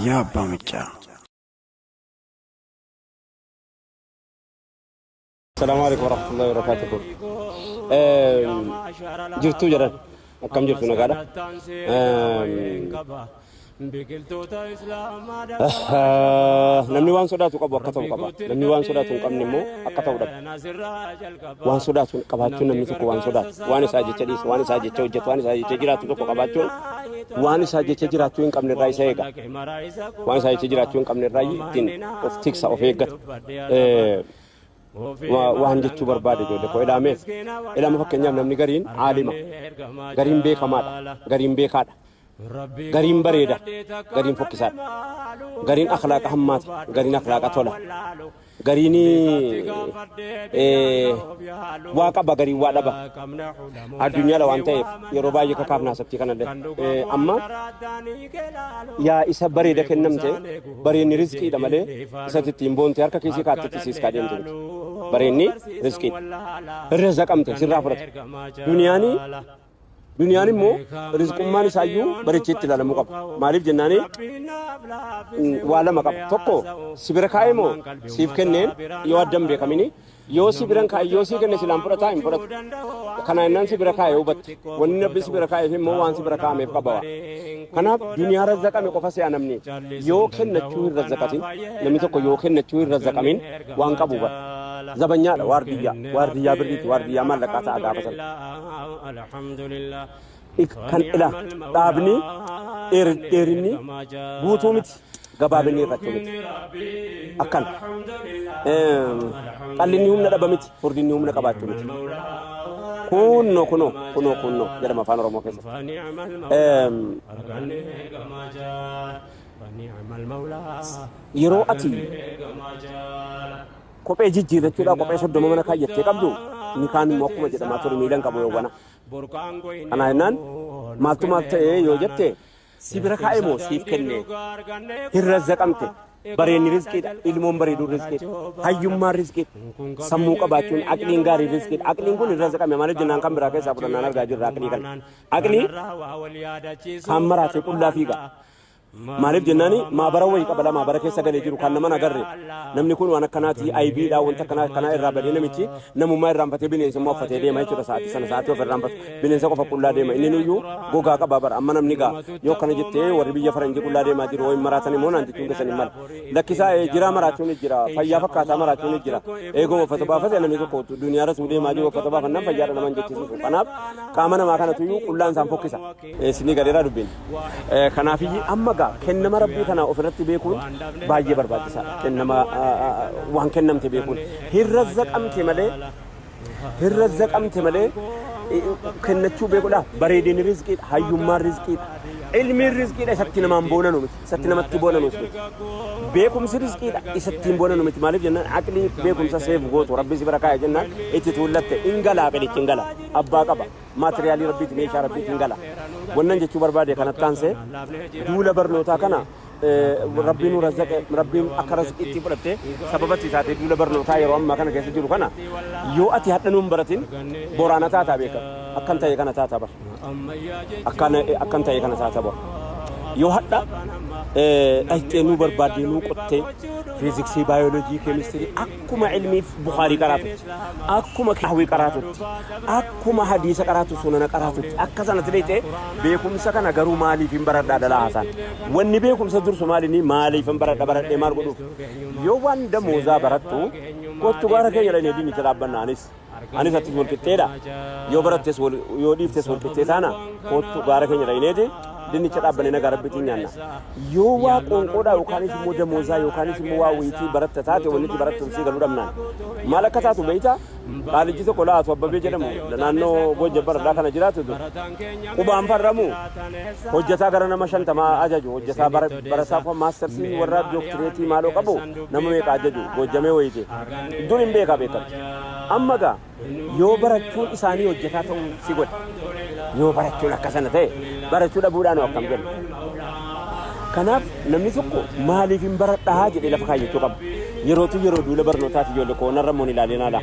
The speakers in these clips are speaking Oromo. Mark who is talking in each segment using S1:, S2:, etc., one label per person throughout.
S1: Raayyaa Abbaa Maccaa.
S2: Salaamu alaikum warahmatullahi wabarakatuh. Jirtuu jedhan, akkam jirtu, nagaadha? Namni waan sodaatu qabu akka ta'u qaba. Namni waan sodaatu hin qabne immoo akka ta'u dhaba. Waan sodaatu qabaachuun, namni tokko waan sodaatu, waan isaa jecha dhiisu, waan isaa jecha hojjetu, waan isaa jecha jiraatu tokko qabaachuun waan isaa jecha jiraachuu hin qabne irraa isa eega. Waan isaa jecha jiraachuu hin qabne irraa ittiin of tiksa, of eeggata. Waan jechuu barbaade, ijoollee koo, ilaameef ilaama. Fakkeenyaaf, namni gariin aalima, gariin beekamaadha, gariin beekaadha, gariin bareeda, gariin fokkisaadha, gariin akhlaaqa hammaata, gariin akhlaaqa tola, gariin waa qaba, gariin waa dhaba. Addunyaadha waan ta'eef yeroo baay'ee kakaaf naasabtii kanallee amma yaa isa bareeda kennamte, bareenni rizqiidha malee isatti ittiin boonte harka keessii kaattetti siis kaa deemtu miti. Bareenni rizqiidha. Irra zaqamte sirraa fudhata. Duniyaan immoo rizqummaan isaayyuu bareecheetti ilaalamuu qaba. Maaliif jennaani, waa lama qaba. Tokko, si bira kaa'ee moo siif kenneen yoo addan beekamini, yoo si biran kaa'e, yoo si kenne silaan fudhataa hin fudhatu. Kana jennaan si bira kaa'e hubatte. Wanni Rabbi si bira kaa'eef immoo waan si bira kaa'ameef qaba waa. Kanaaf duniyaa razzaqame qofa se'a namni. Yoo kennachuu hin razzaqatin, namni tokko yoo kennachuu hin razzaqamin, waan qabu bara. Zabanyaadha, waardiyyaa. Waardiyyaa birriiti, waardiyyaa maallaqaa ta'a gaafa sana. Kan ila dhaabni dheerinni guutuu miti, gabaabinni irrachuu miti. Akkan qallinni humna dhaba miti, furdinni humna qabaachuu miti. Kunnoo kunoo kunoo kunnoo jedhama afaan Oromoo keessatti. Yeroo ati kophee jijjiirrachuudhaa kophee 30 mana kaayyattee qabdu, inni kaan immoo akkuma jedhamaa ture miilan qabu yoowwana. Kana jennaan maaltu maal ta'e yoo jette, si bira kaa'e moo siif kenne, hin razzaqamte. Bareenni rizqiidha, ilmoon bareeduun rizqiidha, hayyummaan rizqiidha, sammuu qabaachuun, aqliin gaariin rizqiidha. Aqliin kun hin razzaqame. Maaliif jennaan, kan biraa keessaa fudhannaan argaa jirra aqlii kana. Aqlii kaan maraatee qullaa fiiga. Maaliif jennaani, maabara wayii qaba, lama bara keessa galee jiru kan nama agarre. Namni kun waan akkanaati, aybiidha, wanta akkanaa akkanaa irraa badee, namichi namummaa irraanfatee bineensa immoo uffatee deema jechuudha. Sa'aatii sana sa'aatii of irraanfatu bineensa qofa qullaa deema. Inni nuyyuu gogaa qaba bara. Amma namni gaa yoo akkana jettee, warri biyya faranjii qullaa deemaa jiru wayin maraatan immoo naan jechuun keessan hin mala. Lakkisaa jira, maraachuun jira, fayyaa fakkaataa maraachuun jira. Eegoo uffata baafate namni tokko duniyaa irra deemaa jiru uffata baafannaan fayyaadha naman jechisiisu. Kanaaf qaama namaa kanatuyyuu qullaan isaan fokkisa. Isinii galeeraa dubbiin. Kanaafiyyi amma gaa kennama Rabbii kana ofirratti beekuun baay'ee barbaachisaadha. Kennama waan kennamte beekuun, hin razzaqamte malee, hin razzaqamte malee kennachuu beekuudha. Bareedinni rizqiidha, hayyummaan rizqiidha, ilmiin rizqiidha, isatti namaan boonanu miti, isatti namatti boonanu miti. Beekumsi rizqiidha, isatti hin boonanu miti. Maaliif jennaan, aqlii beekumsa seef gootu Rabbi si bira kaa'e jennaan itti tuullatte hin galaa, fedhichi hin gala, abbaa qaba, maatiriyaalii Rabbiiti, meeshaa Rabbiiti, hin gala. Wannan jechuu barbaade kanatti aansee, duula barnootaa kana Rabbiin nu razzaqe, Rabbiin akka razqiitti fudhatte sababatti taatee, duula barnootaa yeroo ammaa kana keessa jiru kana yoo ati hadha nuun baratin boraana taataa beeka. Akkan ta'e kana taataa bar, akkan ta'e kana taataa bar. Yoo hadha dhaqxee nuu barbaaddee nuu qottee, fiiziksii, baayoloojii, keemistirii akkuma ilmiif Bukaarii qaraatutti, akkuma hawii qaraatutti, akkuma hadiisa qaraatu, sunana qaraatutti, akka sanatti dhaqxee beekumsa kana garuu maaliif hin baradhaa dhalaa haasaan. Wanni beekumsa dursu maalinni, maaliif hin baradha, baradhee maal godhuuf? Yoo waan damoozaa barattu, kottu gaara keenya dhaqnee dinnicha dhaabbanna. Anis attis wal qixxeedha. Yoo barattes yoo dhiiftes wal qixxee taana. Kottu gaara keenya dhaqneeti dinnicha dhaabbannee nagaa Rabbiitiin nyaanna. Yoo waa qoonqoodhaa yookaanis immoo damoozaa yookaanis immoo waa wayitii baratta taate, wanni itti barattu sii galuu dhabnaan maal akka taatu beeyta. Qaalijji tokko laatu Abbabee jedhamu naannoo Goojja Baradhaa kana jiraatu qubaan farramu, hojjetaa gara nama 50 ajaju, hojjetaa barataa maastarsii warra dooktireetii maaloo qabu nama meeqa ajaju Goojjamee wayiiti dur hin beekaa beekamti. Amma gaa yoo barachuun isaanii hojjetaa ta'uu si godhe, yoo barachuun akka sana ta'e, barachuu dhabuudhaan akkam jenna? Kanaaf namni tokko maaliif hin baradhaa jedhee lafa kaayyachuu qaba. Yerootu yeroo duula barnootaati, ijoollee koo, narra immoo ilaalee naala.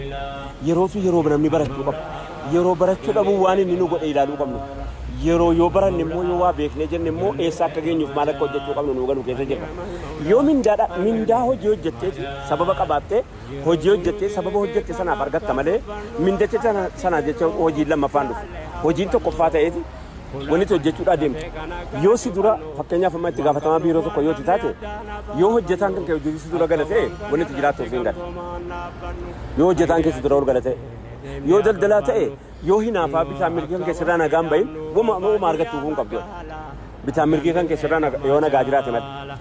S2: Yerootu yeroo namni barachuu qabu. Yeroo barachuu dhabuu waan inni nu godhe ilaaluu qabnu. Yeroo yoo baranne immoo yoo waa beeknee jenne immoo eessa akka geenyuuf maal akka hojjechuu qabnu nuu galu keessa jirra. Yoo mindaadha mindaa hojii hojjetteeti sababa qabaattee hojii hojjettee sababa hojjette sanaaf argatta malee mindacha sana jecha hojiin lammaffaan dhufu. Hojiin tokkoffaa ta'eeti wanti hojjechuudhaa deemtu. Yoo si dura fakkeenyaaf amma itti gaafatamaa biiroo tokko yoo taate yoo hojjetaan kan kee hojii si dura gala ta'e wanti jiraatu ofiin gala. Yoo hojjetaan kee si dura ol gala ta'e yoo daldalaa ta'e yoo hinaafaa bitaa mirgi kan keessarraa nagaan bahin wama argattu kun qabdu. Bitaa mirgi kan keessarraa yoo nagaa jiraate malee.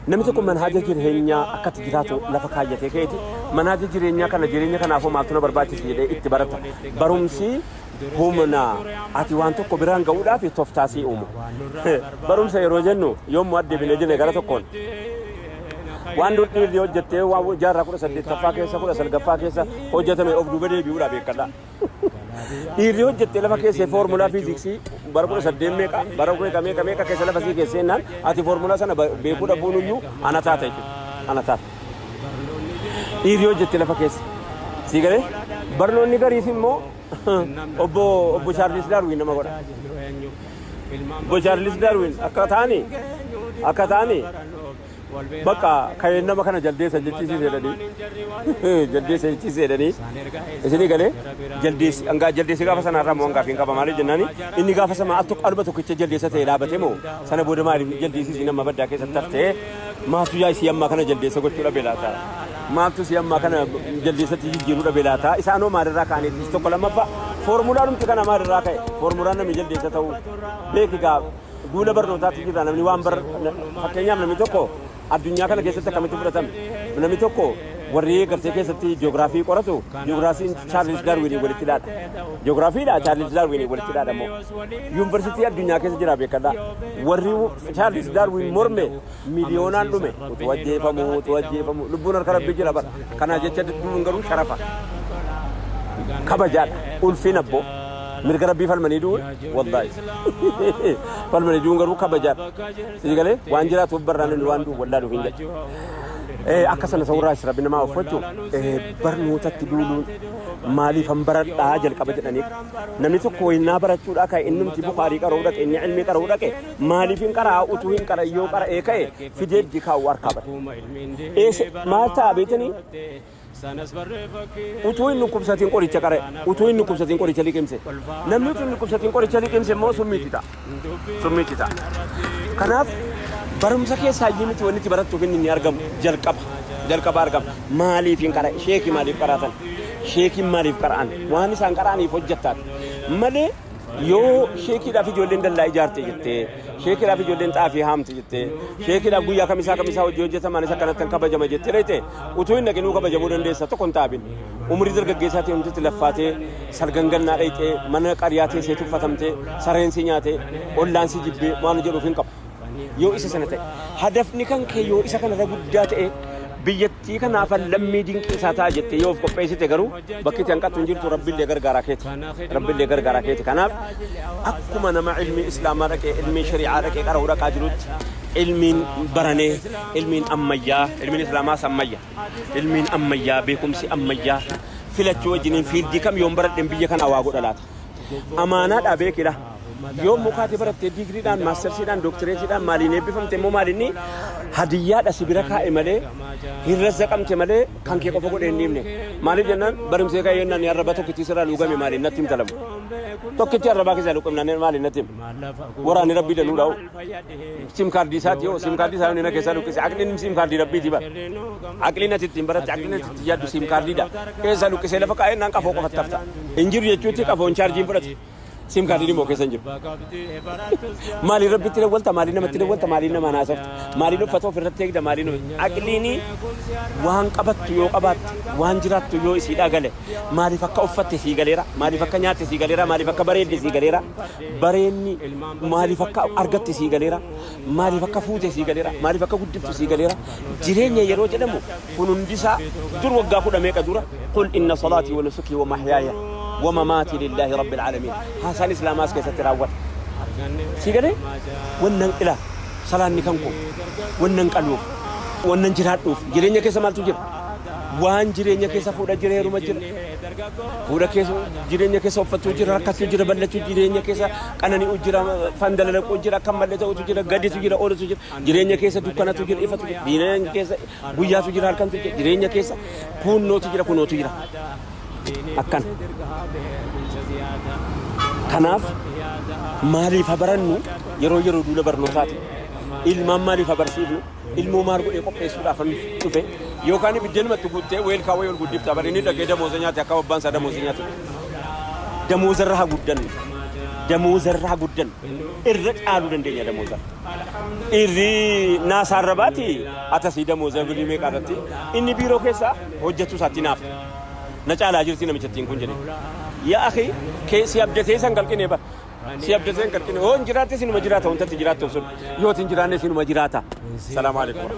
S2: Namni tokko manhaja jireenyaa akkatti jiraatu lafa kaayyatee ka'eeti manhaja jireenyaa kana jireenya kanaafuu maaltu na barbaachisa jedhee itti barata. Barumsi humna ati waan tokko biraan ga'uudhaaf tooftaasii uumu. Barumsa yeroo jennu yommuu addeebinee jenne gara tokkoon waan dur dhiirri hojjettee waan jaarraa 18ffaa keessa 19ffaa keessa hojjetame of duuba deebi'uudhaa beekadha. Dhiirri hojjettee lafa keessee foormulaa fiiziksii bara 18 meeqa bara meeqa meeqa meeqa keessa lafa sii keessee naan ati foormulaa sana beekuu dhabuun iyyuu ana taata jechuudha. Ana taata. Dhiirri hojjettee lafa keessa. Sii galee barnoonni gariis immoo obbo Chaarlis Daarwiin nama godha. Obbo Chaarlis Daarwiin akka ta'anii bakka ka'een nama kana jaldeessa jechiisee jedhanii jaldeessa jechiisee jedhanii isinii galee jaldeessi hangaa jaldeessi gaafa sanarraa moo hangaaf hin qaba maaliif jennaani inni gaafa sama al tokko alba tokkicha jaldeessa ta'e dhaabatee moo sana booda maaliif jaldeessi isin amma baddaa keessatti haftee maaltu yaa isii ammaa kana jaldeessa gochuu dhabe laata maaltu isii ammaa kana jaldeessatti jijjiiruu dhabe laata isaanoo maalirraa ka'aniitis tokko lammaffaa foormulaan dhumti kana maalirraa ka'e foormulaan namni jaldeessa ta'uu beeki gaa duula barnootaatti jira namni waan bar fakkeenyaaf namni tokko addunyaa kana keessatti akkamitti fudhatame namni tokko warri gartee keessatti jiyoogiraafii qoratu jiyoogiraafiin Chaarlis Daarwiin walitti hidhaadha. Jiyoogiraafiidha Chaarlis Daarwiin walitti hidhaadha immoo yuunivarsiitii addunyaa keessa jira beekadha. Warri Chaarlis Daarwiin morme miliyoonaan dhume utuu ajjeefamu lubbuun harka rabbii jira bara. Kana jecha duun garuu sharafa kabajaadha ulfin abboo. Mirga rabbii falmanii du'uun wallaahi falmanii du'uun garuu kabajaadha. Sii galee waan jiraatuuf barraan inni waan du'u wallaa dhufu hin jedhu. Akka sana ta'urraa rabbi namaa uffachuu barnootatti duuluun maaliifan baradhaa jalqaba jedhanii namni tokko wayinnaa barachuudhaa ka'e innumti Bukaarii qara'uu dhaqe inni ilmii qara'uu dhaqe maaliif hin qaraa utuu hin qara yoo qara'ee ka'e fidee dikaa'u harkaa bada. Maal ta'a beektanii utuu hin dhukkubsatiin qoricha qara'e utuu hin dhukkubsatiin qoricha liqimse namni utuu hin dhukkubsatiin qoricha liqimse immoo summiitti ta'a summiitti ta'a. Kanaaf barumsa keessaa iyyuu miti wanti barattuuf inni ni argamu jalqaba argama maaliif hin qara'e sheekii maaliif qaraatan sheekiin maaliif qara'an waan isaan qara'aniif hojjettaati malee yoo sheekiidhaaf ijoolleen dallaa ijaarte jettee sheekiidhaaf ijoolleen xaafii haamte jettee sheekiidhaaf guyyaa kamisaa kamisaa hojii hojjetamaanis akkanatti kan kabajama jettee reete utuu hin dhaqinuu kabajamuu dandeessa tokko hin taabin umurii dargaggeessaatiin hundatti laffaatee salgangannaa dhayxee mana qariyaa teessee tuffatamtee sareensi nyaatee ollaan si jibbee waan jedhuuf hin qabu. Yoo isa sana ta'e hadafni kan kee yoo isa kanarra guddaa ta'e biyyattii kanaaf lammii dinqiisaa ta'a jettee yoo of qopheessite garuu bakki itti hanqattu hin jirtu rabbiillee gargaaraa keeti rabbiillee gargaaraa keeti. Kanaaf akkuma nama ilmii islaamaa dhaqee ilmii shari'aa dhaqee qara'uu dhaqaa jirutti ilmiin baranee ilmiin ammayyaa ilmiin islaamaas ammayya ilmiin ammayyaa beekumsi ammayyaa filachuu wajjiniin fiildii kam yoon baradheen biyya kanaa waa godha laata amaanaadhaa beekidha. Yoo mukaati barattee digriidhaan maastersiidhaan dooktireetiidhaan maaliin eebbifamte immoo maalinni hadiyyaadha si bira kaa'e malee hin razzaqamte malee kan kee qofa godhee hin dhiibne. Maaliif jennaan barumsee ka'ee jennaan arraba tokkitti sirraa luugame maaliin natti himta lamu. Tokkitti arrabaa keessaa luuqamnaan maaliin natti hima. Waraanni rabbii danuu dhaa'u. Siim kaardii isaati yoo siim kaardii isaa na keessaa luqqise aqliin siim kaardii rabbiiti bara. Aqliin ati ittiin baratte aqliin ati ittiin yaaddu siim kaardiidha. Keessaa luqqisee lafa kaa'ee naan qafoo qofatti hafta. Hin jiru jechuutti qafoon chaarjiin fudhate. Siim kaardii immoo keessa hin jiru. Maaliin rabbitti dawwalta maaliin namatti dawwalta maaliin nama naasofta maaliin uffata ofirratti eegda maaliin aqliin waan qabattu yoo qabaatte waan jiraattu yoo isiidhaa gale maaliif akka uffatte sii galeera maaliif akka nyaatte sii galeera maaliif akka bareedde sii galeera bareenni maaliif akka argatte sii galeera maaliif akka fuute sii galeera maaliif akka guddiftu sii galeera jireenya yeroo jedhamu kun hundisaa dur waggaa kudha meeqa dura qul inna salaatii wa nusukii wa mahyaaya ومماتي لله رب العالمين حسن اسلام اس كيست راوت سيغلي ونن الى سلاني كنكو ونن قلوف ونن جرادوف جيرenya keessa maaltu jira waan jireenya keessa fuudha jireeruma jira Fuula keessa jireenya keessa uffachuu jira, rakkachuu jira, ballachuu jireenya keessa qanani'uu jira, fandalalaquu jira, akka malee ta'utu jira, gaditu jira, oolutu jira, jireenya keessa dukkanatu jira, ifatu jira, jireenya keessa guyyaatu jira, halkantu jira, jireenya keessa kunnootu jira, kunootu jira. Akkana. Kanaaf maaliif haa barannu yeroo yeroo duula barnootaati. Ilmaan maaliif haa barsiifnu? Ilmoo maal godhee qopheessuudhaaf dhufe yookaan biddeenumatti guuttee weelkaa wayii ol guddifta bari inni dhagee damooza nyaate akka abbaan isaa damooza nyaate. Damoozarra haa guddannu. Damoozarra haa guddannu. Irra caaluu dandeenya damooza. Irri naasaarra baati atasii damooza birrii meeqa irratti inni biiroo keessaa hojjechuu isaatti naaf. Na caalaa jirti namichattiin kun jedhe. Yaa akhi kee si abdatee san qalqine ba. Si abdatee san qalqine hoo hin jiraatte sinuma jiraata wantatti jiraattu sun yoo hin jiraanne sinuma jiraata. Salaamu alaikum.